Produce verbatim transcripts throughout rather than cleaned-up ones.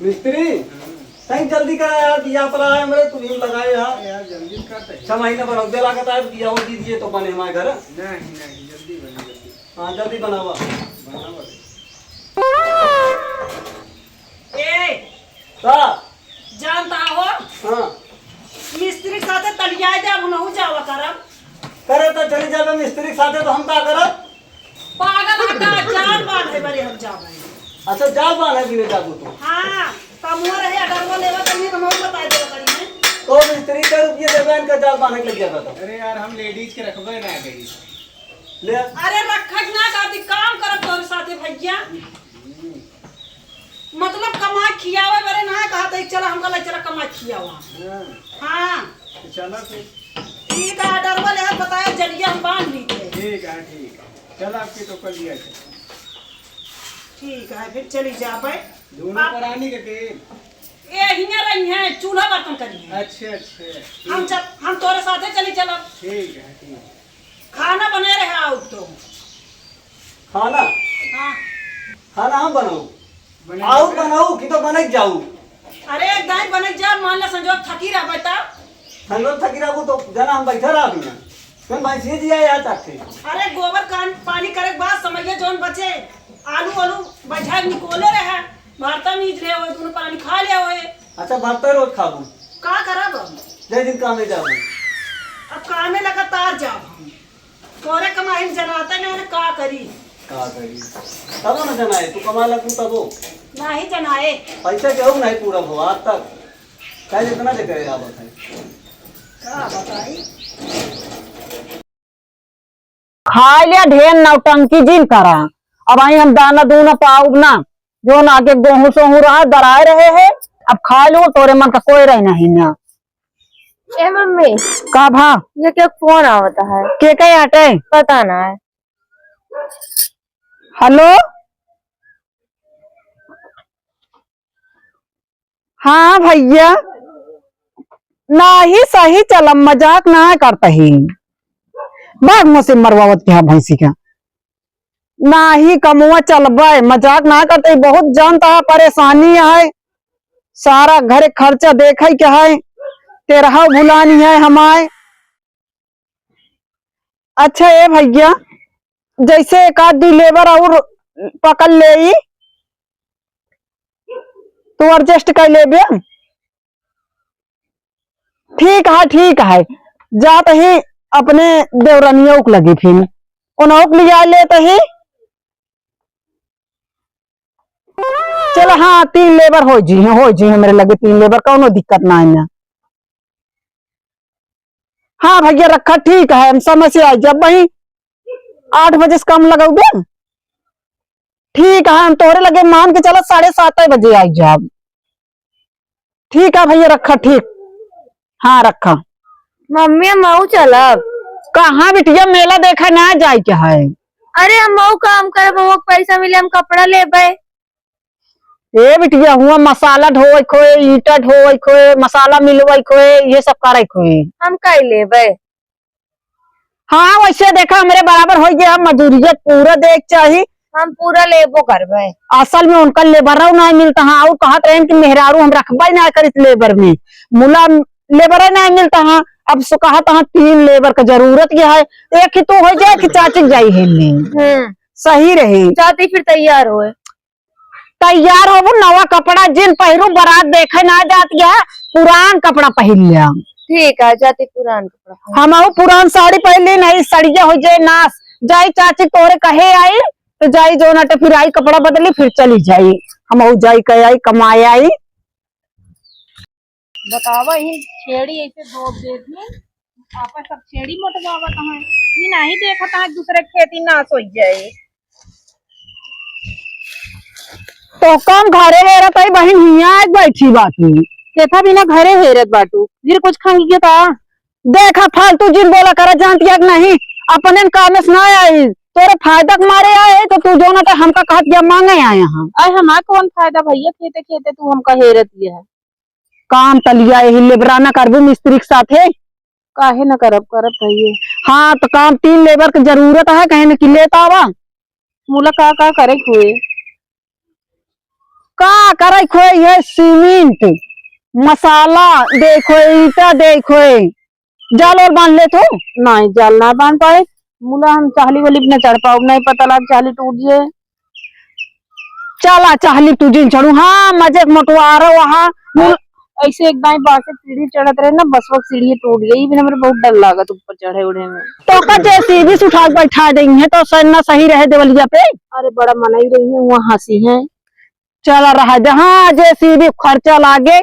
मिस्त्री, हम्म। तनी जल्दी करा यार, बियाह पर आए हमरे, तू भी लगाए यार। अरे यार, जल्दी कर तनी। छह महीना पर अवधे लागत है, बियाह हो दीजिए तो बने हमारे घर। नहीं, नहीं, जल्दी बने, जल्दी। हाँ, जल्दी बनावा। बनावा। ए! का? जानता हो? हाँ। मिस्त्री के साथे तलियाए दे, अब हमहू जावा करब। करे तो चली जाबे मिस्त्री के साथे, तो हम का करब? पागल है का? जाल बांधे बरे हम जाबे। अच्छा, जाल बांधे बिने जाबू तू? हाँ, कमुआ रहे, अडरवा लेवा तनी, हमहू बताए देवा करी में। तो मिस्त्री के रुपये देबे, इनका जाल बांधे के लग जाबे तो। अरे यार, हम लेडीज के रखबे ना करी। ले। अरे रखत ना, का दी काम करब तोरे साथे भैया। हम्म। मतलब कमाए खियावे बरे ना कहत है, चला हमका ले चला कमाए खियावा। हाँ। हाँ। तो चला फिर। ठीक है, अडरवा ले बताया, जलिया हम बांध ली थे। ठीक है, ठीक है। चला आपके तो कर लिया जाए। ठीक है, फिर चली जाबे। दोनों आप परानी के तेल? ये हियाँ रही हैं, चूल्हा बर्तन करी हैं। अच्छा, अच्छा। हम ठीक। चल, हम तोरे साथे चली चलब। ठीक है, ठीक है। खाना बने रहे आओ तो। खाना? हाँ। खाना हम बनाऊ? बने आओ रहे। बनाऊ कि तो बने जाऊ? अरे एक दाई बने जा, मान ला संजोग थकी रहबे त। संजोग थकी रहबू तो जना हम बैठे रहबी ना। तुम भैंसिए जिया यहाँ तक थे। अरे गोबर कान पानी करे के बाद समैया जौन बचे, आलू आलू बैठा के निकोले रहे, भरता मीज ले होए, दोनों परानी खा ले होए। अच्छा भरता रोज खाबू? का करब हम? जय दिन कामे जाबू? अब कामे लगातार जाब हम। तोरे कमाई में जनाते नहीं ना का करी। का करी? तबो न जनाए, तू कमाए लगू तबो। नाही जनाए। पैसा केहू नहीं पूरा हो आज तक। चाहे जितना जे करे आवत है। का बताई? खाए लिया ढेर नौटंकी जिन करा। अब आई हम दाना दूना पाउब ना। जौन आगे गोहूं सोहूं रहा, दराए रहे है। अब खाए लो, तोरे मन का कोई रही नहीं ना। ए मम्मी। का भा? ये क्या फोन आवता है? के के आटे? पता ना है। हेलो? हाँ भैया, नाही सही चलम, मजाक ना करत ही। बाग में से मरवावत के हाँ भैंसी का। नाही कमवा चलबे, मजाक ना करत ही, बहुत जानता है परेशानी है, सारा घरे खर्चा देखे के है, तेरहा भुलानी है हमाए। अच्छा ए भैया, जैसे एक आध दुई लेबर और पकड़ लेई, तो adjust कर लेबे। ठीक है, ठीक है, जात ही अपने देवरनियों के लगी फिर उन्हों के लिया लेत ही। चल हाँ, तीन लेबर हो जी हैं, हो जी हैं मेरे लगे तीन लेबर, कौनो दिक्कत ना है ना। हाँ भैया रखा, ठीक है, हम समय से आई जाब। वही आठ बजे से काम लगाऊ दे। ठीक है, हम तोहरे लगे मान के चला साढ़े सात बजे आई जाब। ठीक है भैया रखा, ठीक। हाँ रखा। मम्मी हम मऊ चलब। कहाँ बिटिया, मेला देखे ना जाए के है? अरे हम मऊ काम करब, हमका पैसा मिले हम कपड़ा लेबे। ए बिटिया, हुआ मसाला ढोए खोए, ईंटा ढोए खोए, मसाला मिलवाई खोए, ये सब करे खोए। हम कई लेबे। हाँ, वैसे देखा, हमरे बराबर होइ गया, मजूरिया पूरा देख चाही। हम पूरा लेबो करबे। असल में उनका लेबरौ ना मिलता हाँ, और कहत रहे कि मेहरारू हम रखबे ना करित लेबर में, मुला लेबरे ना मिलता हाँ। अब सो कहत हाँ, तीन लेबर का जरूरत ये है, एक ही तू हो जाए कि चाची जाई है नहीं। हम्म। सही रही। चाची फिर तैयार होए। तैयार होबू, नवा कपड़ा जिन पहिरू, बारात देखे ना जात या, पुरान कपड़ा पहिर लिया। ठीक है, जाती पुरान कपड़ा पहिर। हमहू पुरान साड़ी पहिर ली, नहीं सड़िया हो जाए नास। जाई चाची तोरे कहे आई, तो जाई जो ना तो फिर आई कपड़ा बदली, फिर चली जाई। हमहू जाई कहे आई, कमाए आई। बतावा, ई छेड़ी ऐसे धोप देत में, आपस सब छेड़ी मोटवावत हैं। ई नाही देखत हैं, दूसरे के खेती नाश होइ जाए। तो कम घरे हेरत है बहिन, हियाँ आके बैठी बाटू। केथा बिना घरे हेरत बाटू, फिर कुछ खाएंगे का? देखा, फालतू जिन बोला करा, जानती है कि नहीं, अपने कामे से ना आई, तोरे फायदा के मारे आए, तो तू जो ना तो हमका कहत गया मांगे आए हैं। अरे हमार कौन फायदा भैया, खेते खेते तू हमका हेरत ये है। काम तलिया यही लेबरा ना करबू मिस्त्री के साथे? काहे ना करब, करब भैया। हाँ, तो काम तीन लेबर के जरूरत है, कहे न कि लेत आवा। मुला का का करे के हुए? का करे खोए, यह सीमेंट, मसाला देखो, ईटा देखो, जाल और बांध ले तू। नहीं, जाल ना बांध पाए। मुला हम चाहली वाली न चढ़ पाउब, नहीं पता लाग चाहली टूट जाए। चला चाहली तू जिन चढ़ू, हाँ, मजे के मोटवारो वहाँ। मुल- ऐसे एक दाई बांस के सीढ़ी चढ़त रहे ना, बस वो सीढ़ी टूट गई, फिर हमरे बहुत डर लागत ऊपर चढ़े उड़े में। तो का जेसीबी से उठा के बैठा देंगे तो सर ना सही रहे देवलिया पे। अरे बड़ा मनाई रही है, वहाँ हंसी है। चला रहा दे, हाँ, जेसीबी खर्चा लागे,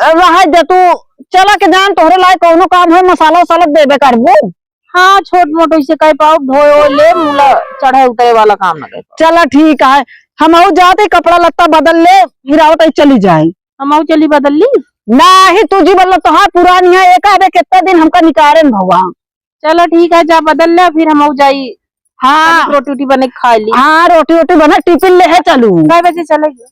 रहा दे तू, चला के जान तोहरे लायक कौनो काम है, मसाला उसाला देबे करबू। हाँ, छोट मोट वैसे कह पाओ, धोए ओए ले, मुला चढ़े उतरे वाला काम ना कह पाओ। चला ठीक है, हम आऊ जाते कपड़ा लत्ता बदल ले, फिर आवत आई चली जाए। हम आऊ चली बदल ली? नाही, तू जी बदल तो हाँ पुरानी है, एक आबे कितना दिन हमका निकारे न भवा। चलो ठीक है, जा बदल ले, फिर हम आऊ जाई। हाँ। रोटी वोटी बने के खा ली। हाँ, रोटी वोटी बना, टिफिन ले है चलू। कै बजे चलेगी?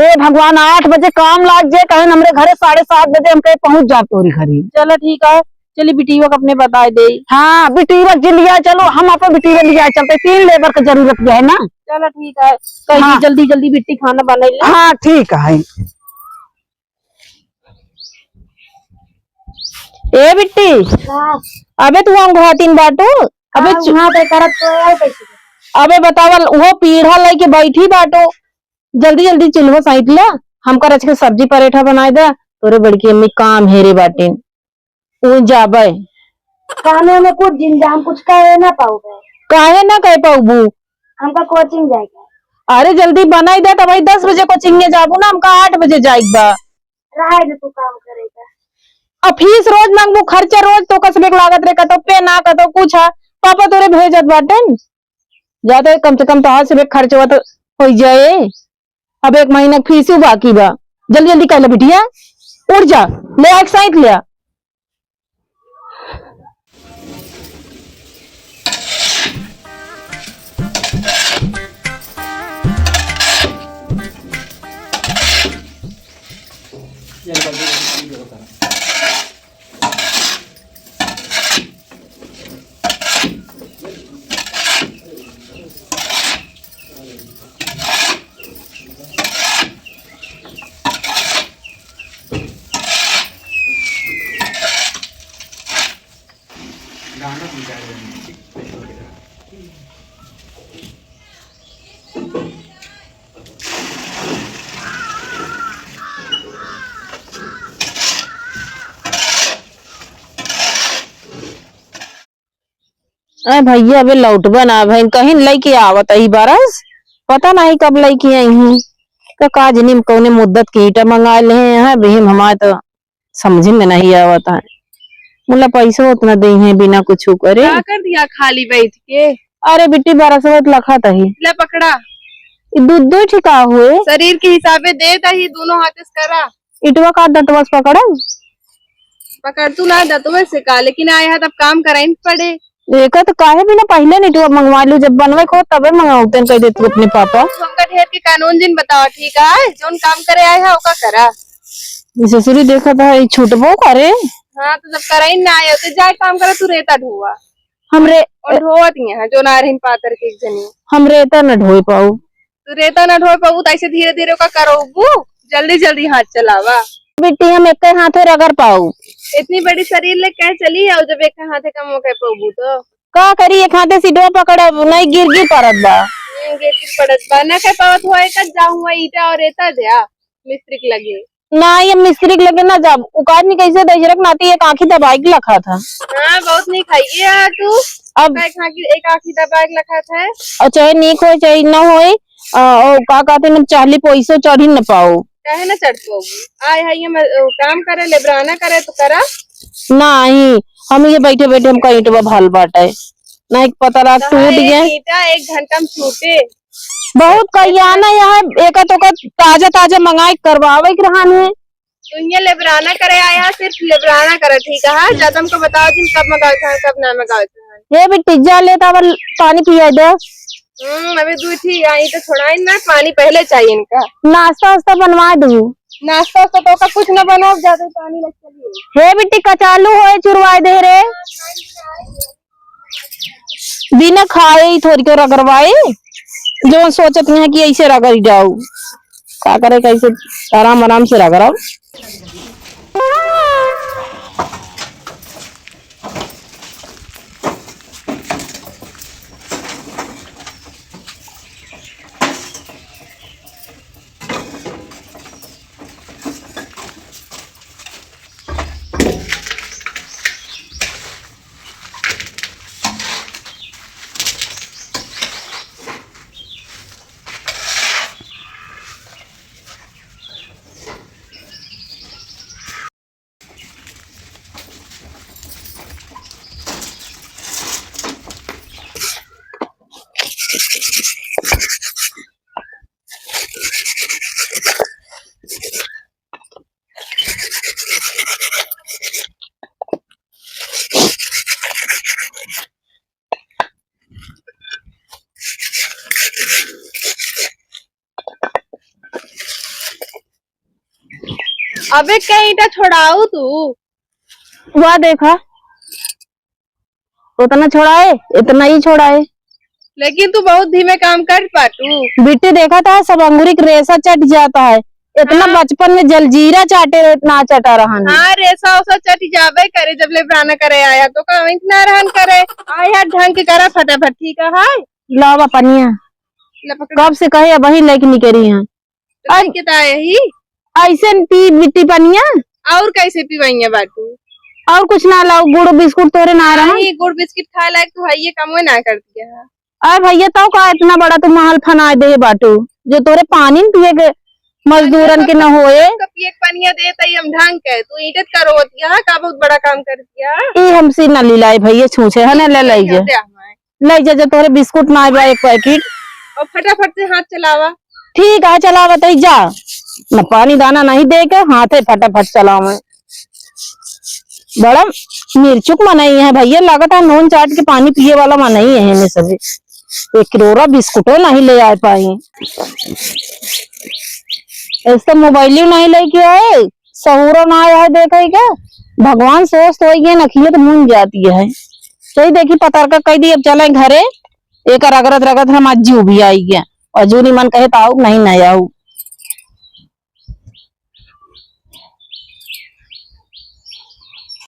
ए भगवान, आठ बजे काम लाग जे, कहे हमरे घरे साढ़े सात बजे हम कहे पहुँच जा तोरी घरे। चलो ठीक है, चली बिटिया के अपने बताए दे। हाँ, बिटिया के जिन लिया चलो, हम अपन बिटिया लिया चलते, तीन लेबर के जरूरत है ना। चलो ठीक है, कहीं हाँ। जल्दी जल्दी बिट्टी खाना बना ले। हाँ, ठीक है। ए बिट्टी, हाँ। अबे तू हम घातिन बाटू, अबे हाँ, चु- वहाँ पे करत तो है, कैसे? अबे बतावल, वो पीढ़ा लेके बैठी बाटू, जल्दी जल्दी चूल्हो साइत ला, हमका रच के सब्जी परेठा बनाए दे, तोरे बड़की अम्मी काम हेरे बाटिन, उ जाबे। खाने में कुछ जिंजाम कुछ कहे ना पाऊबे। काहे ना कह पाऊबू? हमका कोचिंग जाएगा। अरे जल्दी बनाई दे, तब भाई दस बजे कोचिंग में जाबू ना, हमका आठ बजे जाइक बा। रहे दे तू काम करेगा। अब फीस रोज मांगबू, खर्चा रोज तो कसबे के लागत रे, कतो पे ना कतो कुछ है। पापा तोरे भेजत बाटेन, जाते कम से कम तोहार से खर्चवा तो हो जाए। अब एक महीना के फीस बाकी बा, जल्दी जल्दी कर ले बिटिया, उठ जा, ले आ एक साइकिल ले आ। अरे भैया, अबे लौटबे ना भइन, कहीं लइके आवत ही बरस, पता नहीं कब लइके आई ही। तो का जनी कौने मुद्दत के ईटा मंगा ले हैं, बिहिम हमारे तो समझ में नहीं आवत है। मुला पैसो उतना दे हैं बिना कुछ करे। का कर दिया खाली बैठ के? अरे बिट्टी, बारह सौ तो लखा तही। ले पकड़ा। ई दू, दू ठिका हुए। शरीर के हिसाबे दे तही, दोनों हाथे से करा। इटवा का दतवा से पकड़ब? पकड़ तू ना दतवा से का, लेकिन आए हा तब काम कराइन पड़े। एका तो काहे बिना पहिले न इटवा मंगवा लू, जब बनवे को तबे मंगावते कह दे तू अपने पापा। हमका ढेर के कानून जिन बतावा, ठीक है? जौन काम करे आए हा, ओका करा। ई ससुरी देखत है, ई छूटबो करे। हाँ, तो जब कराई ना आए, तो जाए काम करे, तू रेता ढोआ। हमरे और ढोवत ही है, जो ना रहिन पातर के एक जनी। हम रेता न ढोए पाऊ। तू रेता न ढोए पाऊ, तो ऐसे धीरे धीरे ओका करौबू, जल्दी जल्दी हाथ चलावा। बिट्टी, हम एक हाथे रगड़ पाऊ। इतनी बड़ी शरीर ले कह चली, और जब एक हाथे कम कर पाऊ तो? का करी, एक हाथे सीटवा पकड़ब, नहीं गिर गिर पड़त बा। हम्म, गिर गिर पड़त बा, ना कह पावत हुआ, एक जा हुआ ईटा और रेता दे आ, मिस्त्री के लगे। ना, ये मिस्त्री के लगे ना जाब। उकाज नहीं कैसे दहिजरक नाती एक आँखी दबाई के लखा था। हाँ, बहुत नहीं खाई है तू। अब एक आँखी, एक आँखी दबाई के लखा था। और चाहे नीक होए, चाहे ना होए, आ, ओ, का कहते हैं, चाहली पैसो चढ़ी न पाओ। काहे ना चढ़ पाओगी? आए है ये म-, ओ, काम करे, लेबराना करे तो करा। नहीं, हम ये बैठे बैठे हमका ईंटवा भल बाटे। ना एक पता लाग टूट गए। ईंटा एक घंटा में छूटे। बहुत कहियाना यहाँ एका तो का ताजा ताजा मंगाए करवावे के रहन है। दुनिया लेबराना करे आया, सिर्फ लेबराना करे, ठीक है? ज्यादा हमको बताओ जिन कब मंगावे के है, कब ना मंगावे के है। हे बिट्टी, जा ले तावल पानी पिया दे। हम्म, अभी दूध ही आई तो छोड़ाई ना, पानी पहले चाहिए इनका। नाश्ता वास्ता बनवा दू। नाश्ता वास्ता तो का कुछ ना बनाओ, ज्यादा पानी लग चलिए। हे बिट्टी, कचालू होए चुरवाए दे रे। बिना खाए ही थोड़ी को रगड़वाए, जो सोचत हैं कि ऐसे रगड़ जाऊ। का करे, कैसे आराम आराम से रगड़ब। अबे, कई ईंटा छोड़ाऊ तू। वाह, देखा, उतना छोड़ाए, इतना ही छोड़ाए। लेकिन तू बहुत धीमे काम कर पाटू। बिट्टी, देखा था, सब अंगूरी के रेशा चट जाता है। इतना हाँ। बचपन में जलजीरा चाटे, ना चटा रहन। हाँ, रेशा उसा चटी जाबे करे, जब ले ब्राना करे आया तो काम इतना रहन करे। आया ढंग के करा फटाफट, ठीक है? लावा पनिया। ले पकड़। कब से कहे, वही लेके निकली हैं। तो अब लेके तो आए ही। ऐसे न पी बिट्टी पनिया। और कैसे पिवाइया बाटू? और कुछ ना लाऊ, गुड़ बिस्कुट तोरे ना रहा। नहीं, गुड़ बिस्किट खाए लायक तो है, ये कमवे ना कर दिया है। अरे भैया, तो का इतना बड़ा तू महल फनाए दे बाटू, जो तोरे पानी न पिए के मजदूरन के न होए? तो पिए के पनिया दे तई हम ढंग के, तू ईंटत करो होती है, का बहुत बड़ा काम कर दिया। ई हमसे न लिलाए भैया, छूछे है ना, ले लाई जा। दे हमारे। ले जा, जा, तोहरे बिस्कुट ना बा एक पैकेट। और फटाफट से हाथ चलावा। ठीक है, चलावत ही जा। न पानी दाना नहीं दे के हाथे फटाफट चलावे। बड़ा मिर्चुक मनई है भैया, लागत है नून चाट के पानी पिए वाला मनई है इन्हें सभी। एक किलोरा बिस्कुटो नहीं ले आ पाई। ऐसे तो मोबाइल ही नहीं लेके आए। सहूरो ना आया है, देखे के भगवान स्वस्थ होइ गए, नखिए तो मुन जाती है। तो ही देखी पतरका कह दी, अब चले घरे, एक रगरत रगत हम आज जीव भी आई गया। और जूनी मन कहे तो आऊ, नहीं, नहीं आऊ।